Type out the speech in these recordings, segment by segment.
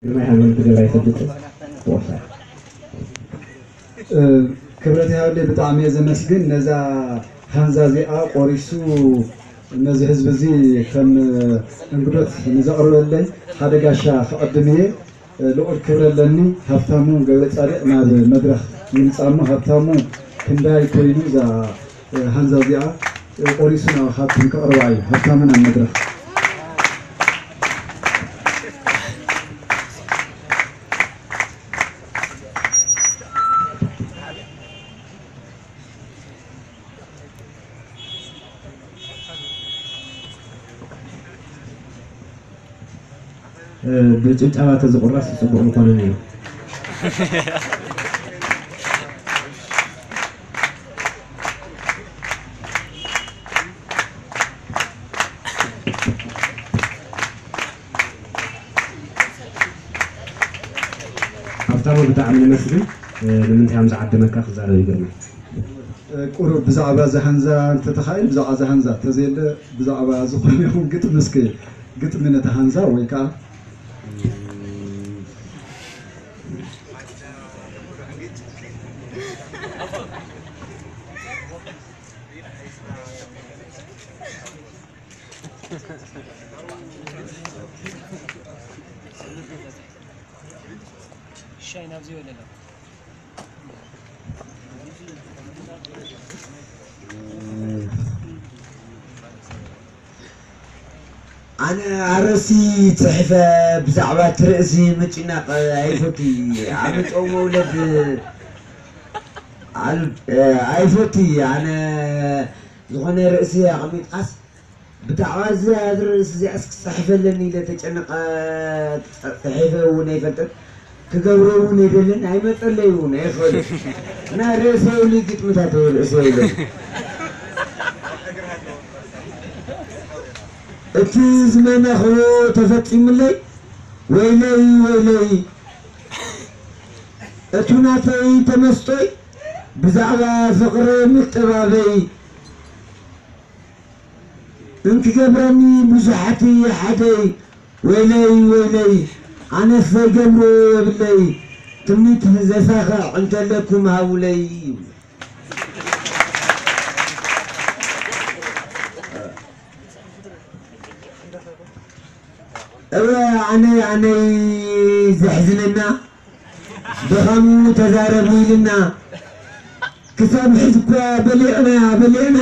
ግርማይ ሃይማኖት ትግራይ ይፈልጥ። ወሳኝ። እ፣ ክብረት ይሃበለይ፣ ብጣዕሚ እየ ዘመስግን። ነዛ ሃንዛ እዚኣ ቆሪሱ ነዚ ህዝቢ እዚ ከም እንግዶት ንዘቕርበለይ ሓደ ጋሻ ክቐድም እየ። ልዑል ክብሪ ኣለኒ። ሃብታሙ ገብረ ጻድቕ ናብ መድረኽ ይምጻእ እሞ፣ ሃብታሙ ክንዳይ ኮይኑ እዛ ሃንዛ እዚኣ ቆሪሱ ናብ ሃብታም ከቕርባ እዩ። ሃብታሙ ናብ መድረኽ። ብጭብጨባ ተዝቑረስ ጽቡቕ ምኾነ ነይሩ። ሃብታሙ ብጣዕሚ ነመስግን። ንምንታይ እዮም ዝዓደመካ ክዛረብ ይገርመኝ። ቁሩብ ብዛዕባ እዛ ሃንዛ እንተተኻኢል፣ ብዛዕባ እዛ ሃንዛ እንተዘየለ፣ ብዛዕባ ዝኾነ ይኹን ግጥሚ እስከ፣ ግጥሚ ነታ ሃንዛ ወይ ከዓ ሻይ ናብዚ ይወለላ። ኣነ ኣርእሲ ጽሕፈ ብዛዕባ እቲ ርእሲ ምጭናቕ ኣይፈቱ። ዓመጾ መውለድ ኣል-፣ ኣይፈቱ። ኣነ ዝኾነ ርእሲ ኣቐሚጥካስ ብዛዕባ እዚ ርእሲ እዚኣስ ክጽሕፍ ኣለኒ ኢለ ተጨነቐ፣ ጽሒፈ እውን ኣይፈልጥን። ክገብሮ እውን ኣይደልን፣ ኣይመጸለይ እውን ኣይኽእልን። እና ርእሰ የብሉይ ግጥምታት ርእሰ የብሉይ። እቲ ዝመነኽዎ ተፈጺሙለይ፣ ወይለይ፣ ወይለይ። እቱ ናተይ ተመስጦይ፣ ብዛዕባ ፍቕሪ ምጥባበይ። እንክገብረኒ ብዙሓት ሓደይ፣ ወይለይ፣ ወይለይ፣ ኣነስ ዘይገብሮ የብለይ፣ ትምኒት ዘሳኽዕ እንተለኩም ሃቡለይ። እወ፣ ኣነይ፣ ኣነይ ዘሕዝነና፣ ድኻሙ ተዛረቡ ኢልና፣ ክሳብ ሕዚ እኳ በሊዕና፣ በሊዕና፣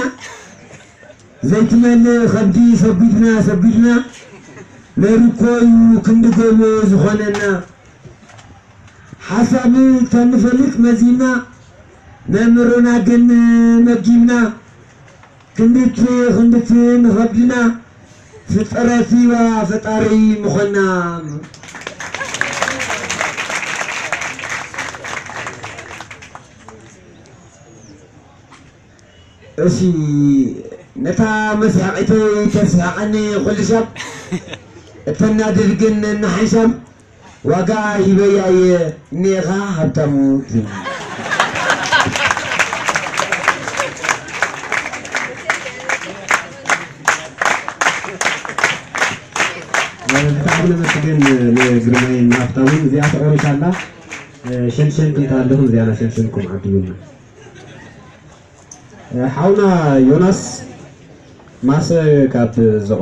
ዘይትመልእ ከብዲ ሰጒድና፣ ሰጒድና፣ ነይሩ እኮ እዩ ክንዲ ጎቦ ዝኾነና። ሓሳብ ተንፈልጥ መዚና፣ ነእምሮና ግን መጊብና። ክንድቲ፣ ክንድቲ ንኸብድና፣ ፍጥረት ሂባ ፈጣሪ ምኾና። እሺ፣ ነታ መስሓቒተይ ተስሕቐኒ ኩሉ ሻብ፣ እተናድድ ግን ንሓንሻብ፣ ዋጋ ሂበያ እየ እኒኤኻ ሃብታሙ ትብል። ብጣዕሚ ነመስግን ንግርማይን ንሃብታሙን። እዚኣ ተቖሪሳ ኣላ። ሸንሸንቲ ኣለኹም፣ እዚኣ ናሸንሸንኩም ዓድሉና። ሓውና ዮናስ ማሰ ካብ ዘቑ